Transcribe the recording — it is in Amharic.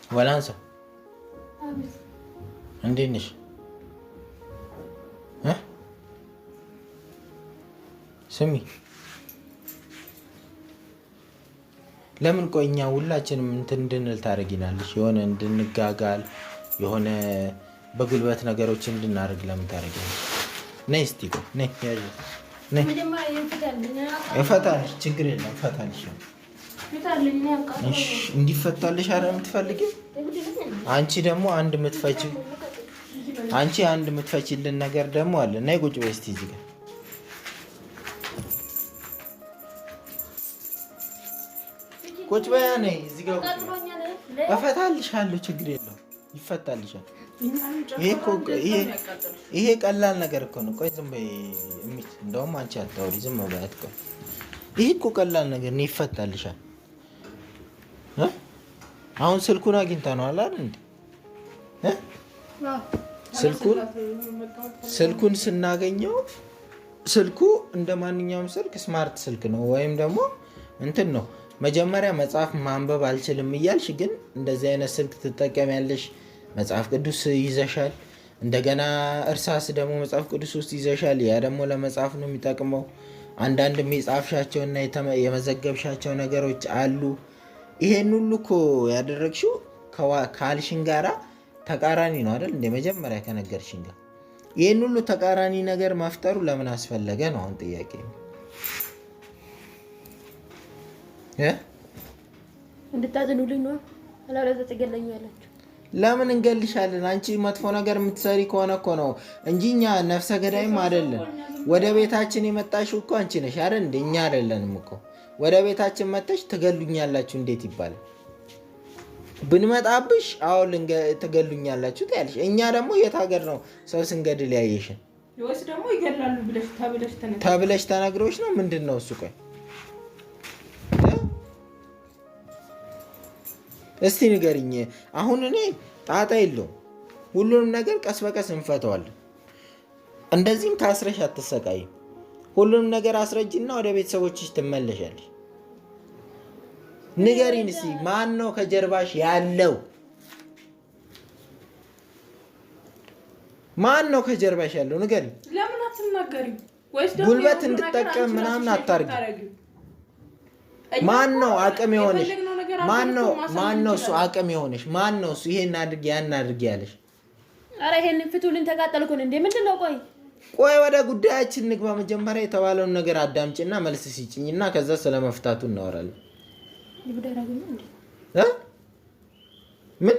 ወላንሳ እንዴት ነሽ? ስሚ ለምን ቆይ እኛ ሁላችንም እንትን እንድንል ታደርጊናለሽ? የሆነ እንድንጋጋል የሆነ በጉልበት ነገሮች እንድናደርግ ለምን ታደርጊናለሽ? ነይ እስኪ ቆይ ነይ ነይ እፈታልሽ፣ ችግር የለም እፈታልሽ። እንዲፈታልሽ አረ የምትፈልጊው አንቺ ደግሞ አንድ የምትፈቺው አንቺ አንድ የምትፈቺልን ነገር ደግሞ አለ። ነይ ቁጭ በይ እስኪ እዚህ ጋር ቁጭ በይ። ነይ እዚህ ጋር እፈታልሻለሁ፣ ችግር የለውም ይፈታልሻል። ይሄ ቀላል ነገር እኮ ነው። ቆይ ዝም በይ እሚት፣ እንደውም አንቺ አታውሪ፣ ዝም በይ አትቆይ። ይሄ እኮ ቀላል ነገር ነው፣ ይፈታልሻል። አሁን ስልኩን አግኝታ ነው አላል እንዴ? ስልኩን ስናገኘው ስልኩ እንደ ማንኛውም ስልክ smart ስልክ ነው፣ ወይም ደግሞ እንትን ነው። መጀመሪያ መጽሐፍ ማንበብ አልችልም እያልሽ ግን እንደዚህ አይነት ስልክ ትጠቀሚያለሽ። መጽሐፍ ቅዱስ ይዘሻል። እንደገና እርሳስ ደግሞ መጽሐፍ ቅዱስ ውስጥ ይዘሻል። ያ ደግሞ ለመጽሐፍ ነው የሚጠቅመው። አንዳንድ የጻፍሻቸውና የመዘገብሻቸው ነገሮች አሉ። ይሄን ሁሉ እኮ ያደረግሽው ካልሽን ጋራ ተቃራኒ ነው አይደል? እንደ መጀመሪያ ከነገርሽን ጋር ይህን ሁሉ ተቃራኒ ነገር መፍጠሩ ለምን አስፈለገ ነው አሁን ጥያቄ። እንድታዝኑልኝ ነው። አለበለዚያ ትገለኛላችሁ። ለምን እንገልሻለን? አንቺ መጥፎ ነገር የምትሰሪ ከሆነ እኮ ነው እንጂ እኛ ነፍሰ ገዳይም አይደለን። ወደ ቤታችን የመጣሽው እኮ አንቺ ነሽ አይደል? እንደ እኛ አይደለንም እኮ ወደ ቤታችን መጥተሽ ትገሉኛላችሁ እንዴት ይባላል? ብንመጣብሽ አዎ ትገሉኛላችሁ ትያለሽ። እኛ ደግሞ የት ሀገር ነው ሰው ስንገድል ያየሽን? ወይስ ደግሞ ይገላሉ ተብለሽ ተነግሮሽ ነው? ምንድን ነው እሱ? ቆይ እስቲ ንገሪኝ። አሁን እኔ ጣጣ የለውም ሁሉንም ነገር ቀስ በቀስ እንፈተዋለን። እንደዚህም ታስረሽ አትሰቃይም። ሁሉንም ነገር አስረጅና ወደ ቤተሰቦችሽ ትመለሻለሽ። ንገሪን እስኪ ማን ነው ከጀርባሽ ያለው? ማን ነው ከጀርባሽ ያለው? ንገሪን። ለምን አትናገሪም? ጉልበት እንድጠቀም ምናምን አታርጊ። ማን ነው አቅም የሆነሽ? ማን ነው እሱ አቅም የሆነሽ? ማን ነው እሱ ይሄን አድርጊ ያን አድርጊ ያለሽ? ኧረ ይሄንን ፍቱልን፣ ተቃጠልኩን እንዴ! ምንድን ነው? ቆይ ቆይ ወደ ጉዳያችን ንግባ። መጀመሪያ የተባለውን ነገር አዳምጪና መልስ ሲጭኝና ከዛ ስለመፍታቱ እናወራለን። ምን